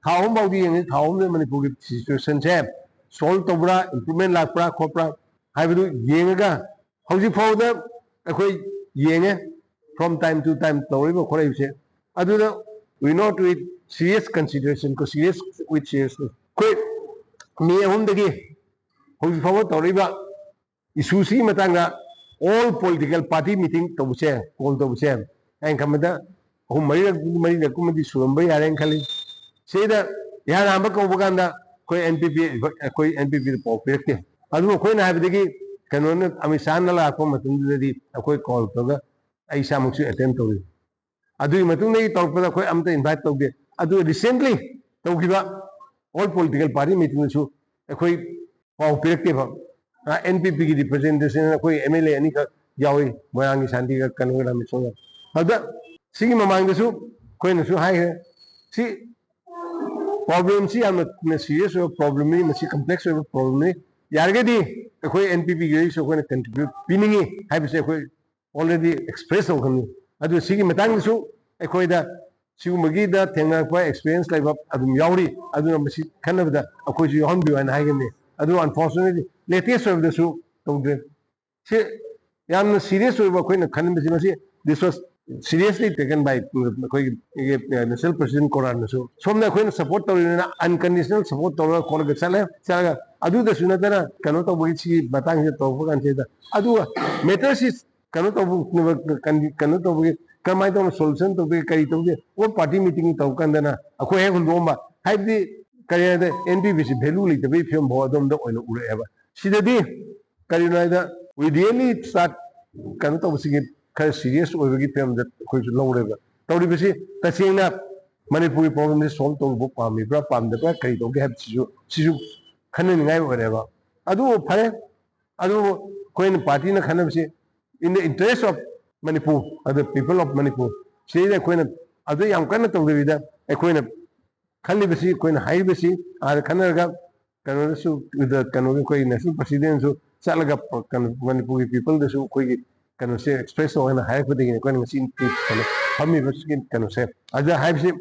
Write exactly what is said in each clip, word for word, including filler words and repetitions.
ꯊꯥ ꯑꯍꯨꯝ ꯐꯥꯎꯗꯤ ꯌꯦꯡꯉꯤ꯫ ꯊꯥ ꯑꯍꯨꯝꯗ ꯃꯅꯤꯄꯨꯔꯒꯤ ꯁꯤꯆꯨꯋꯦꯁꯟꯁꯦ ꯁꯣꯜꯕ ꯇꯧꯕ꯭ꯔꯥ, ꯏꯝꯄ꯭ꯔꯨꯚꯃꯦꯟ ꯂꯥꯛꯄ꯭ꯔꯥ ꯈꯣꯠꯄ꯭ꯔꯥ ꯍꯥꯏꯕꯗꯨ ꯌꯦꯡꯉꯒ, ꯍꯧꯖꯤꯛ ꯐꯥꯎꯗ ꯑꯩꯈꯣꯏ ꯌꯦꯡꯉꯦ, from time to time ꯇꯧꯔꯛꯏꯕ ꯈꯣꯠꯂꯛꯏꯕꯁꯦ꯫ ꯑꯗꯨꯗ we not with serious consideration ꯀꯣ, serious with serious, ꯑꯩꯈꯣꯏ ꯃꯦ ꯑꯍꯨꯝꯗꯒꯤ ꯍꯧꯖꯤꯛ ꯐꯥꯎꯕ ꯇꯧꯔꯛꯏꯕ ꯏꯁꯨꯁꯤꯒꯤ ꯃꯇꯥꯡꯗ all political party meeting ꯇꯧꯕꯁꯦ, ꯀꯣꯜ ꯇꯧꯕꯁꯦ, ꯑꯩꯅ ꯈꯟꯕꯗ ꯑꯍꯨꯝ ꯃꯔꯤꯔꯛ, ꯃꯔꯤꯔꯛ ꯀꯨꯝꯕꯗꯤ ꯁꯨꯔꯝꯕ ꯌꯥꯔꯦꯅ ꯈꯜꯂꯤ꯫ ꯁꯤꯗ ꯏꯍꯥꯟ ꯍꯥꯟꯕ ꯀꯧꯕ ꯀꯥꯟꯗ ꯑꯩꯈꯣꯏ NPP, ꯑꯩꯈꯣꯏ NPPꯗ ꯄꯥꯎ ꯄꯤꯔꯛꯇꯦ꯫ ꯑꯗꯨꯕꯨ ꯑꯩꯈꯣꯏꯅ ꯍꯥꯏꯕꯗꯒꯤ ꯀꯩꯅꯣꯅ, ꯑꯃꯤꯠ ꯁꯥꯍꯅ ꯂꯥꯛꯄ ꯃꯇꯝꯗꯨꯗꯗꯤ ꯑꯩꯈꯣꯏ ꯀꯣꯜ ꯇꯧꯔꯒ ꯑꯩ ꯏꯁꯥꯃꯛꯁꯨ ꯑꯦꯇꯦꯟ ꯇꯧꯔꯤ꯫ ꯑꯗꯨꯒꯤ ꯃꯇꯨꯡꯗꯒꯤ ꯇꯧꯔꯛꯄꯗ ꯑꯩꯈꯣꯏ ꯑꯝꯇ ꯏꯟꯚꯥꯏꯠ ꯇꯧꯗꯦ꯫ ꯑꯗꯨ recently ꯇꯧꯈꯤꯕ all political party meetingꯗꯁꯨ ꯑꯩꯈꯣꯏ ꯄꯥꯎ ꯄꯤꯔꯛꯇꯦꯕ꯫ NPPꯒꯤ ꯔꯤꯄ꯭ꯔꯖꯦꯟꯇꯦꯁꯟ ꯑꯩꯈꯣꯏ MLA ꯑꯅꯤꯈꯛ ꯌꯥꯎꯏ, ꯃꯣꯏꯔꯥꯡꯒꯤ ꯁꯥꯟꯇꯤꯒ ꯀꯩꯅꯣꯒ ꯔꯥꯃꯦꯁꯣꯔꯒ꯫ ꯑꯗꯨꯗ ꯁꯤꯒꯤ ꯃꯃꯥꯡꯗꯁꯨ ꯑꯩꯈꯣꯏꯅꯁꯨ ꯍꯥꯏꯈ꯭ꯔꯦ, ꯁꯤ ꯄ꯭ꯔꯣꯕ꯭ꯂꯦꯝꯁꯤ ꯌꯥꯝꯅ ꯁꯤꯔꯤꯌꯁ ꯑꯣꯏꯕ ꯄ꯭ꯔꯣꯕ꯭ꯂꯦꯝꯅꯤ, ꯃꯁꯤ ꯀꯝꯄ꯭ꯂꯦꯛꯁ ꯑꯣꯏꯕ ꯄ꯭ꯔꯣꯕ꯭ꯂꯦꯝꯅꯤ꯫ ꯌꯥꯔꯒꯗꯤ ꯑꯩꯈꯣꯏ NPPꯒꯤꯁꯨ ꯑꯩꯈꯣꯏꯅ ꯀꯟꯇ꯭ꯔꯤꯕ꯭ꯌꯨꯠ ꯄꯤꯅꯤꯡꯉꯤ ꯍꯥꯏꯕꯁꯦ ꯑꯩꯈꯣꯏ already express ꯇꯧꯈ꯭ꯔꯕꯅꯤ꯫ ꯑꯗꯨ ꯁꯤꯒꯤ ꯃꯇꯥꯡꯗꯁꯨ ꯑꯩꯈꯣꯏꯗ ꯁꯤꯒꯨꯝꯕꯒꯤꯗ ꯊꯦꯡꯅꯔꯛꯄ ꯑꯦꯛꯁꯄꯤꯔꯤꯌꯦꯟꯁ ꯂꯩꯕ ꯑꯗꯨꯝ ꯌꯥꯎꯔꯤ꯫ ꯑꯗꯨꯅ ꯃꯁꯤ ꯈꯟꯅꯕꯗ ꯑꯩꯈꯣꯏꯁꯨ ꯌꯥꯎꯍꯟꯕꯤꯌꯨ ꯍꯥꯏꯅ ꯍꯥꯏꯒꯅꯤ꯫ ꯑꯗꯨ unfortunately latest ꯑꯣꯏꯕꯗꯁꯨ ꯇꯧꯗ꯭ꯔꯦ꯫ ꯁꯤ ꯌꯥꯝꯅ ꯁꯤꯔꯤꯌꯁ ꯑꯣꯏꯕ ꯑꯩꯈꯣꯏꯅ ꯈꯟꯕꯁꯤ, ꯃꯁꯤ this was seriously taken by ꯑꯩꯈꯣꯏꯒꯤ ꯅꯦꯁꯅꯦꯜ ꯄ꯭ꯔꯦꯁꯤꯗꯦꯟꯠ ꯀꯣꯔꯥꯟꯅꯁꯨ꯫ ꯁꯣꯝꯗ ꯑꯩꯈꯣꯏꯅ ꯁꯄꯣꯔꯠ ꯇꯧꯔꯤꯕꯅꯤꯅ ꯑꯟꯀꯟꯗꯤꯁꯅꯦꯜ ꯁꯄꯣꯔꯠ ꯇꯧꯔꯒ ꯈꯣꯠꯂꯒ ꯆꯠꯂꯦ꯫ ꯆꯠꯂꯒ ꯑꯗꯨꯗꯁꯨ ꯅꯠꯇꯅ ꯀꯩꯅꯣ ꯇꯧꯕꯒꯤ, ꯁꯤꯒꯤ ꯃꯇꯥꯡꯁꯤꯗ ꯇꯧꯔꯛꯄ ꯀꯥꯟꯁꯤꯗ, ꯑꯗꯨꯒ ꯃꯦꯇꯔꯁꯤ ꯀꯩꯅꯣ ꯇꯧꯕ, ꯀꯩꯅꯣ ꯇꯧꯕꯒꯤ, ꯀꯃꯥꯏꯅ ꯇꯧꯅ ꯁꯣꯂꯨꯁꯟ ꯇꯧꯕꯒꯤ, ꯀꯔꯤ ꯇꯧꯒꯦ, ꯑꯣ ꯄꯥꯔꯇꯤ ꯃꯤꯇꯤꯡ ꯇꯧꯕ ꯀꯥꯟꯗꯅ ꯑꯩꯈꯣꯏ ꯍꯦꯛ ꯍꯨꯟꯗꯣꯛꯑꯝꯕ꯫ ꯍꯥꯏꯕꯗꯤ ꯀꯔꯤ ꯍꯥꯏꯗ, NPPꯁꯤ ꯚꯦꯂꯨ ꯂꯩꯇꯕꯒꯤ ꯐꯤꯕꯝ ꯐꯥꯎ ꯑꯗꯣꯝꯗ ꯑꯣꯏꯅ ꯎꯔꯛꯑꯦꯕ꯫ ꯁꯤꯗꯗꯤ ꯀꯔꯤꯅꯣ ꯍꯥꯏꯗ, we really start ꯀꯩꯅꯣ ꯇꯧꯕꯁꯤꯒꯤ ꯈꯔ ꯁꯤꯔꯤꯌꯁ ꯑꯣꯏꯕꯒꯤ ꯐꯤꯕꯝꯗ ꯑꯩꯈꯣꯏꯁꯨ ꯂꯧꯔꯦꯕ꯫ ꯇꯧꯔꯤꯕꯁꯤ ꯇꯁꯦꯡꯅ ꯃꯅꯤꯄꯨꯔꯒꯤ ꯄ꯭ꯔꯣꯕ꯭ꯂꯦꯝꯁꯤ ꯁꯣꯜꯕ ꯇꯧꯕ ꯄꯥꯝꯃꯤꯕ꯭ꯔꯥ ꯄꯥꯝꯗꯕ꯭ꯔꯥ, ꯀꯔꯤ ꯇꯧꯒꯦ ꯍꯥꯏꯕꯁꯤꯁꯨ, ꯁꯤꯁꯨ ꯈꯟꯅꯅꯤꯡꯉꯥꯏ ꯑꯣꯏꯔꯦꯕ꯫ ꯑꯗꯨꯕꯨ ꯐꯔꯦ, ꯑꯗꯨꯕꯨ ꯑꯩꯈꯣꯏꯅ ꯄꯥꯔꯇꯤꯅ ꯈꯟꯅꯕꯁꯤ in the interest of Manipur, the people of Manipur, ꯁꯤꯗꯩꯗ ꯑꯩꯈꯣꯏꯅ ꯑꯗꯨ ꯌꯥꯝ ꯀꯟꯅ ꯇꯧꯗꯕꯤꯗ, ꯑꯩꯈꯣꯏꯅ ꯈꯜꯂꯤꯕꯁꯤ, ꯑꯩꯈꯣꯏꯅ ꯍꯥꯏꯔꯤꯕꯁꯤ ꯑꯥꯗ ꯈꯟꯅꯔꯒ ꯀꯩꯅꯣꯗꯁꯨ, ꯀꯩꯅꯣꯒꯤ ꯑꯩꯈꯣꯏ ꯅꯦꯁꯅꯦꯜ ꯄ꯭ꯔꯦꯁꯤꯗꯦꯟꯁꯨ ꯆꯠꯂꯒ ꯀꯩꯅꯣ ꯃꯅꯤꯄꯨꯔꯒꯤ ꯄꯤꯄꯜꯗꯁꯨ ꯑꯩꯈꯣꯏꯒꯤ ꯀꯩꯅꯣꯁꯦ ꯑꯦꯛꯁꯄ꯭ꯔꯦꯁ ꯇꯧ ꯍꯥꯏꯅ ꯍꯥꯏꯔꯛꯄꯗꯒꯤꯅꯤ ꯑꯩꯈꯣꯏꯅ ꯉꯁꯤ ꯀꯩꯅꯣ ꯐꯝꯃꯤꯕꯁꯤꯒꯤ ꯀꯩꯅꯣꯁꯦ꯫ ꯑꯗ ꯍꯥꯏꯕꯁꯤ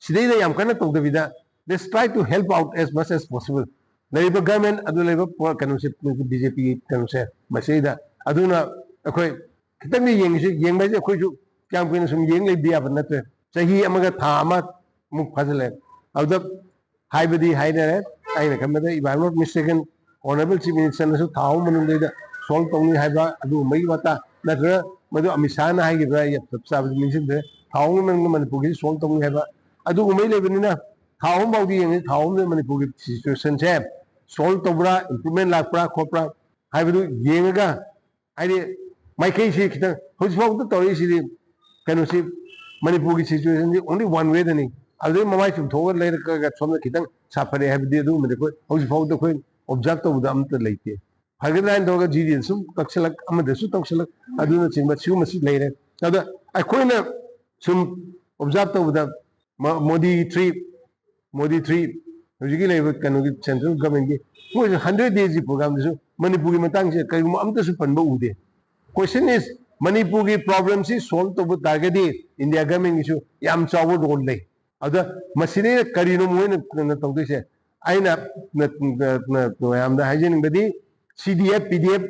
ꯁꯤꯗꯩꯗ ꯌꯥꯝ ꯀꯟꯅ ꯇꯧꯗꯕꯤꯗ, let's try to help out as much as possible꯫ ꯂꯩꯔꯤꯕ ꯒꯚꯔꯟꯃꯦꯟ ꯑꯗꯨ ꯂꯩꯔꯤꯕ ꯄꯣ-, ꯀꯩꯅꯣꯁꯦ, ꯕꯤ ꯖꯦ ꯄꯤꯒꯤ ꯀꯩꯅꯣꯁꯦ, ꯃꯁꯤꯗꯩꯗ ꯑꯗꯨꯅ ꯑꯩꯈꯣꯏ ꯈꯤꯇꯪꯗꯤ ꯌꯦꯡꯉꯤꯁꯤ꯫ ꯌꯦꯡꯕ ꯍꯥꯏꯁꯦ ꯑꯩꯈꯣꯏꯁꯨ ꯀꯌꯥꯝ ꯀꯨꯏꯅ ꯁꯨꯝ ꯌꯦꯡ ꯂꯩꯕꯗꯤ ꯌꯥꯕ ꯅꯠꯇ꯭ꯔꯦ꯫ ꯆꯍꯤ ꯑꯃꯒ ꯊꯥ ꯑꯃꯃꯨꯛ ꯐꯥꯖꯤꯜꯂꯛꯑꯦ꯫ ꯑꯗꯨꯗ ꯍꯥꯏꯕꯗꯤ ꯍꯥꯏꯅꯔꯦ, ꯑꯩꯅ ꯈꯟꯕꯗ, if I'm not mistaken, Honourable Chief Minister ꯅꯁꯨ ꯊꯥ ꯑꯍꯨꯝ ꯃꯅꯨꯡꯗ solve ꯇꯧꯅꯤ ꯍꯥꯏꯕ ꯑꯗꯨꯒꯨꯝꯕꯒꯤ ꯋꯥꯇꯥ, ꯅꯠꯇ꯭ꯔꯒ ꯃꯗꯨ ꯑꯃꯤꯠ ꯁꯥꯍꯅ ꯍꯥꯏꯈꯤꯕ꯭ꯔꯥ, ꯑꯩ ꯆꯞ ꯆꯥꯕꯗꯤ ꯅꯤꯡꯁꯤꯡꯗ꯭ꯔꯦ꯫ ꯊꯥ ꯑꯍꯨꯝꯒꯤ ꯃꯅꯨꯡꯗ ꯃꯅꯤꯄꯨꯔꯒꯤꯁꯤ solve ꯇꯧꯅꯤ ꯍꯥꯏꯕ ꯑꯗꯨꯒꯨꯝꯕꯒꯤ ꯂꯩꯕꯅꯤꯅ, ꯊꯥ ꯑꯍꯨꯝ ꯐꯥꯎꯗꯤ ꯌꯦꯡꯉꯁꯤ꯫ ꯊꯥ ꯑꯍꯨꯝꯗ ꯃꯅꯤꯄꯨꯔꯒꯤ situation ꯁꯦ solve ꯇꯧꯕ꯭ꯔꯥ, improvement ꯂꯥꯛꯄ꯭ꯔꯥ ꯈꯣꯠꯄ꯭ꯔꯥ ꯍꯥꯏꯕꯗꯨ ꯌꯦꯡꯉꯒ, ꯍꯥꯏꯗꯤ, ꯃꯥꯏꯀꯩꯁꯤ ꯈꯤꯇꯪ, ꯍꯧꯖꯤꯛ ꯐꯥꯎꯗ ꯇꯧꯔꯛꯏꯁꯤꯗꯤ, ꯀꯩꯅꯣꯁꯤ, ꯃꯅꯤꯄꯨꯔꯒꯤ situation ꯁꯤ only one way ꯗꯅꯤ꯫ ꯑꯗꯨꯗꯩ ꯃꯃꯥꯏ ꯆꯨꯝꯊꯣꯛꯑꯒ ꯂꯩꯔꯛꯑꯒ ꯁꯣꯝꯗ ꯈꯤꯇꯪ ꯁꯥꯐꯔꯦ ꯍꯥꯏꯕꯗꯤ ꯑꯗꯨꯒꯨꯝꯕꯗꯤ ꯑꯩꯈꯣꯏ ꯍꯧꯖꯤꯛ ꯐꯥꯎꯗ ꯑꯩꯈꯣꯏ observe ꯇꯧꯕꯗ ꯑꯝꯇ ꯂꯩꯇꯦ꯫ ꯐꯒꯗ꯭ꯔꯥ ꯍꯥꯏꯅ ꯇꯧꯔꯒ ꯖꯤ ꯗꯤ ꯑꯦꯁ ꯁꯨꯝ ꯀꯛꯁꯤꯜꯂꯛ, ꯑꯃꯗꯁꯨ ꯇꯧꯁꯤꯜꯂꯛ, ꯑꯗꯨꯅꯆꯤꯡꯕ ꯁꯤꯒꯨꯝꯕꯁꯤ ꯂꯩꯔꯦ꯫ ꯑꯗ ꯑꯩꯈꯣꯏꯅ ꯁꯨꯝ observe ꯇꯧꯕꯗ, ꯃ-, ꯃꯣꯗꯤ three, ꯃꯣꯗꯤ three, ꯍꯧꯖꯤꯛꯀꯤ ꯂꯩꯔꯤꯕ ꯀꯩꯅꯣꯒꯤ central government ꯀꯤ, ꯃꯣꯏꯁꯨ hundred days ꯀꯤ program ꯗꯁꯨ ꯃꯅꯤꯄꯨꯔꯒꯤ ꯃꯇꯥꯡꯁꯦ ꯀꯔꯤꯒꯨꯝꯕ ꯑꯝꯇꯁꯨ ꯄꯟꯕ ꯎꯗꯦ꯫ Question is, ꯃꯅꯤꯄꯨꯔꯒꯤ problem ꯁꯤ solve ꯇꯧꯕ ꯇꯥꯔꯒꯗꯤ ꯏꯟꯗꯤꯌꯥ ꯒꯚꯔꯟꯃꯦꯟ ꯒꯤꯁꯨ ꯌꯥꯝ ꯆꯥꯎꯕ role ꯂꯩ꯫ ꯑꯗ ꯃꯁꯤꯗꯩꯗ ꯀꯔꯤꯅꯣ ꯃꯣꯏꯅ, ꯀꯩꯅꯣ ꯇꯧꯗꯣꯏꯁꯦ? ꯑꯩꯅ ꯅ-, ꯅ-, ꯅ-, ꯃꯌꯥꯝꯗ ꯍꯥꯏꯖꯅꯤꯡꯕꯗꯤ, ꯁꯤ ꯗꯤ ꯑꯦꯐ, ꯄꯤ ꯗꯤ ꯑꯦꯐ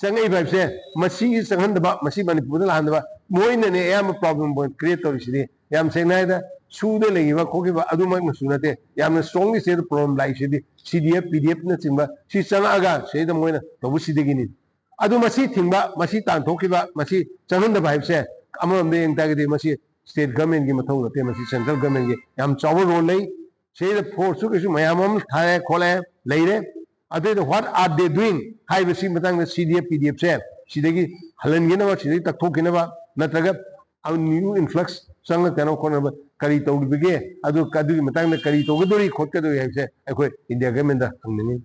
ꯆꯪꯉꯛꯏꯕ ꯍꯥꯏꯕꯁꯦ, ꯃꯁꯤꯒꯤ ꯆꯪꯍꯟꯗꯕ, ꯃꯁꯤ ꯃꯅꯤꯄꯨꯔꯗ ꯂꯥꯛꯍꯟꯗꯕ, ꯃꯣꯏꯅꯅꯦ ꯑꯌꯥꯝꯕ problem ꯄꯣꯏꯟ create ꯇꯧꯔꯤꯁꯤꯗꯤ꯫ ꯌꯥꯝ ꯁꯦꯡꯅ ꯍꯥꯏꯗ, ꯁꯨꯗ ꯂꯩꯈꯤꯕ ꯈꯣꯠꯈꯤꯕ ꯑꯗꯨꯃꯛꯅꯁꯨ ꯅꯠꯇꯦ꯫ ꯌꯥꯝꯅ strongly ꯁꯤꯗ problem ꯂꯥꯛꯏꯁꯤꯗꯤ ꯁꯤ ꯗꯤ ꯑꯦꯐ, ꯄꯤ ꯗꯤ ꯑꯦꯐꯅꯆꯤꯡꯕ ꯁꯤ ꯆꯪꯉꯛꯑꯒ ꯁꯤꯗꯩꯗ ꯃꯣꯏꯅ ꯇꯧꯕꯁꯤꯗꯒꯤꯅꯤ꯫ ꯑꯗꯨ ꯃꯁꯤ ꯊꯤꯡꯕ, ꯃꯁꯤ ꯇꯥꯟꯊꯣꯛꯈꯤꯕ, ꯃꯁꯤ ꯆꯪꯍꯟꯗꯕ ꯍꯥꯏꯕꯁꯦ ꯑꯃꯔꯣꯝꯗ ꯌꯦꯡ ꯇꯥꯔꯒꯗꯤ ꯃꯁꯤ state government ꯀꯤ ꯃꯊꯧ ꯅꯠꯇꯦ, ꯃꯁꯤ central government ꯀꯤ ꯌꯥꯝ ꯆꯥꯎꯕ role ꯂꯩ꯫ ꯁꯤꯗ force ꯁꯨ ꯀꯩꯁꯨ ꯃꯌꯥꯝ ꯑꯃ ꯊꯥꯔꯦ ꯈꯣꯠꯂꯦ ꯂꯩꯔꯦ꯫ ꯑꯗꯨꯗ what are they doing ꯍꯥꯏꯕꯁꯤ ꯃꯇꯥꯡꯗ ꯁꯤ ꯗꯤ ꯑꯦꯐ, ꯄꯤ ꯗꯤ ꯑꯦꯐ ꯁꯦ ꯁꯤꯗꯒꯤ ꯍꯜꯍꯟꯈꯤꯅꯕ, ꯁꯤꯗꯒꯤ ꯇꯛꯊꯣꯛꯈꯤꯅꯕ, ꯅꯠꯇ꯭ꯔꯒ new influx ꯆꯪꯉꯛꯇꯅꯕ ꯈꯣꯠꯅꯕ ꯀꯔꯤ ꯇꯧꯔꯤꯕꯒꯦ, ꯑꯗꯨ, ꯑꯗꯨꯒꯤ ꯃꯇꯥꯡꯗ ꯀꯔꯤ ꯇꯧꯒꯗꯧꯔꯤ ꯈꯣꯠꯀꯗꯧꯔꯤ ꯍꯥꯏꯕꯁꯦ ꯑꯩꯈꯣꯏ ꯏꯟꯗꯤꯌꯥ ꯒꯚꯔꯟꯃꯦꯟꯗ ꯍꯪꯅꯤꯡꯉꯤ꯫